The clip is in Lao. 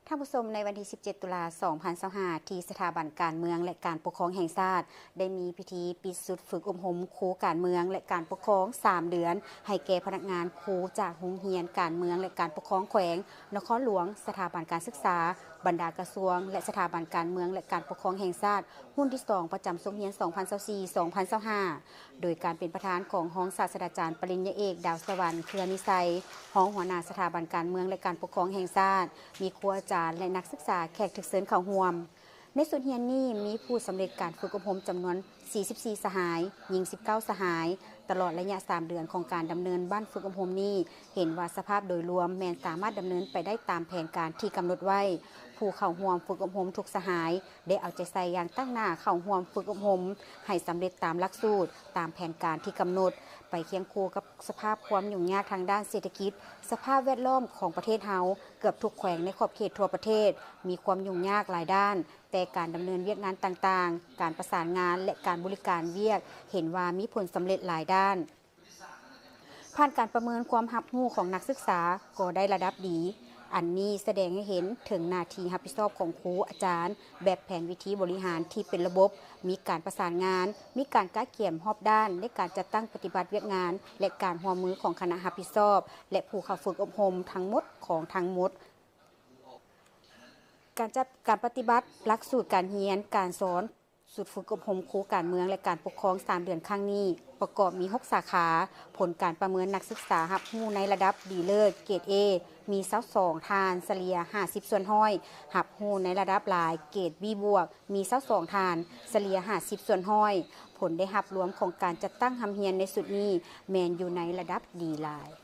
ທ່ານຜູ້ຊົມ, ໃນວັນທີສິບເຈັດ ຕຸລາ ສອງພັນຊາວຫ້າ ທີ່ສະຖາບັນການເມືອງ ແລະ ການປົກຄອງແຫ່ງຊາດ ໄດ້ມີພິທີປິດຊຸດຝຶກອົບຮົມຄູການເມືອງ ແລະ ການປົກຄອງ ສາມເດືອນ ໃຫ້ແກ່ພະນັກງານຄູຈາກໂຮງຮຽນການເມືອງ ແລະ ການປົກຄອງແຂວງ, ນະຄອນຫຼວງ, ສະຖາບັນການສຶກສາ, ບັນດາກະຊວງ ແລະ ສະຖາບັນການເມືອງ ແລະ ການປົກຄອງແຫ່ງຊາດ ຮຸ່ນທີສອງ ປະຈຳສົກຮຽນ ສອງພັນຊາວສີ່ ສອງພັນຊາວຫ້າ ໂດຍການເປັນປະທານຂອງຮອງສາດສະດາຈານ ປະລິນຍາເອກ ດາວສະຫວັນ ເຄືອມີໄຊ, ຮອງຫົວໜ້າສະຖາບັນການເມືອງ ແລະ ການປົກຄອງແຫ່ງຊາດ, ມີຄູອາຈານ ແລະ ນັກສຶກສາແຂກຖືກເຊີນເຂົ້າຮ່ວມ. ໃນຊຸດຮຽນນີ້ ມີຜູ້ສຳເລັດການຝຶກອົບຮົມຈຳນວນ ສີ່ສິບສີ່ ສະຫາຍ, ຍິງ ສິບເກົ້າ ສະຫາຍ. ຕະຫຼອດໄລຍະ ສາມເດືອນຂອງການດຳເນີນບັ້ນຝຶກອົບຮົມນີ້ ເຫັນວ່າສະພາບໂດຍລວມແມ່ນສາມາດດຳເນີນໄປໄດ້ຕາມແຜນການທີ່ກຳນົດໄວ້. ຜູ້ເຂົ້າຮ່ວມຝຶກອົບຮົມທຸກສະຫາຍ ໄດ້ເອົາໃຈໃສ່ຢ່າງຕັ້ງໜ້າເຂົ້າຮ່ວມຝຶກອົບຮົມໃຫ້ສຳເລັດຕາມຫຼັກສູດ, ຕາມແຜນການທີ່ກຳນົດ, ໄປຄຽງຄູ່ກັບສະພາບຄວາມຫຍຸ້ງຍາກທາງດ້ານເສດຖະກິດ, ສະພາບແວດລ້ອມຂອງປະເທດເຮົາ. ເກືອບທຸກແຂວງໃນຂອບເຂດທົ່ວປະເທດ ມີຄວາມຫຍຸ້ງຍາກຫຼາຍດ້ານ, ແຕ່ການດຳເນີນວຽກງານຕ່າງໆ, ການປະສານງານ ແລະ ການບໍລິການວຽກ ເຫັນວ່າມີຜົນສຳເລັດຫຼາຍດ້ານ. ຜ່ານການປະເມີນຄວາມຮັບຮູ້ຂອງນັກສຶກສາກໍໄດ້ລະດັບດີ. ອັນນີ້ສະແດງໃຫ້ເຫັນເຖິງໜ້າທີ່ຮັບຜິດຊອບຂອງຄູອາຈານ, ແບບແຜນວິທີບໍລິຫານທີ່ເປັນລະບົບ, ມີການປະສານງານ, ມີການກະກຽມຮອບດ້ານໃນການຈັດຕັ້ງປະຕິບັດວຽກງານ ແລະ ການຮ່ວມມືຂອງຄະນະຮັບຜິດຊອບ ແລະ ຜູ້ເຂົ້າຝຶກອົບຮົມທັງໝົດຂອງທັງໝົດ. ການຈັດ ການປະຕິບັດຫຼັກສູດການຮຽນການສອນ ຊຸດຝຶກອົບຮົມຄູການເມືອງ ແລະ ການປົກຄອງ ສາມເດືອນຄັ້ງນີ້ ປະກອບມີ ຫົກ ສາຂາ. ຜົນການປະເມີນນັກສຶກສາຮັບຮູ້ໃນລະດັບດີເລີດ ເກຣດ A ມີ ຊາວສອງ ທ່ານ, ສະເລ່ຍ ຫ້າສິບສ່ວນຮ້ອຍ, ຮັບຮູ້ໃນລະດັບຫຼາຍ ເກຣດ B ບວກ ມີ ຊາວສອງ ທ່ານ, ສະເລ່ຍ ຫ້າສິບສ່ວນຮ້ອຍ. ຜົນໄດ້ຮັບລວມຂອງການຈັດຕັ້ງຮ່ຳຮຽນໃນຊຸດນີ້ ແມ່ນຢູ່ໃນລະດັບດີຫຼາຍ.